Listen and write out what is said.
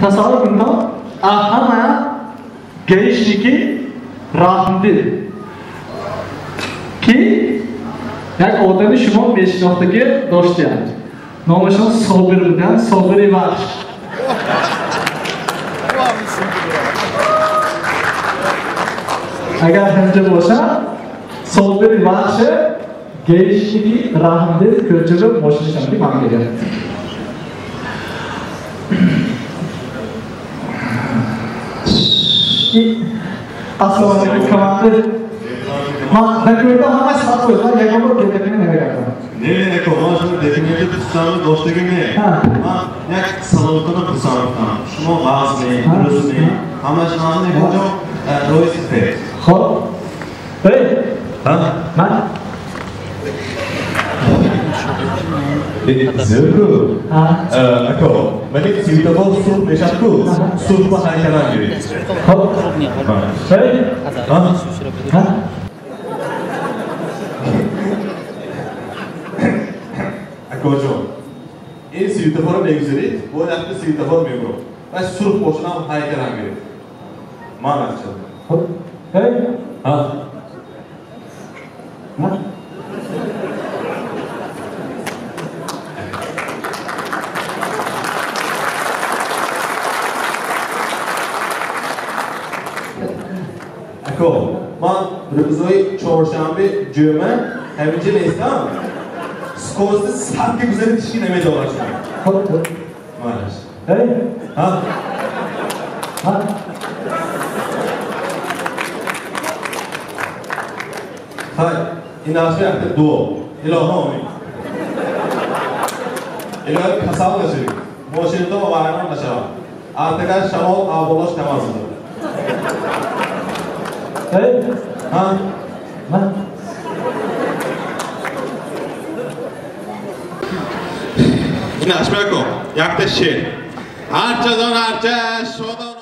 Тасаввур кунед, ҳама гаишники раҳмдил ки як одами шумо мешинохтагӣ доштиянд. Номашон Собир буданд, Собири Вахш. Агар ҳамҷа бошад, Собири Вахш гаишники раҳмдил кӯчаба мошинашон ки ман мегӯям. Ассалому алайкум, командир. Ман документам ҳамаш сабт шуд, ман ягон бор документ намегардам. Не, не, ко, ман шумо документи пурсам доштагӣ не. Ман як саволтона пурсам гуфтам. Шумо вазне, дурустне, ҳамаш вазне, куҷо рои сифет? Хоб. Эй! Ман? Зӯрку? Ако, мани светофор сурх мешад ку? Сурх ба ҳайкалам гиред. Хоб. Эй! Акоҷон, ин светофорро мегузаред, бо якта светофор мебурам. Ва сурх бошадам ҳайкалам гиред. Ман ахча. Хоб. Эй! Ман? Ако, ман рӯзҳои чоршанбе, ҷумъа ҳаминҷа нестам. Скорости садка гузарид, ҳеч ки намедонад шумо. Хоб. Манаш. Эй? Хай, ин арша якта дуо. Илоҳо омин. Илоҳо касал нашавед. Мошинато вайрон нашавад. Артагар шамол аввалош камазида. Эй? Ман? Ин ашмако, якта шер. Арчадон арча, шодон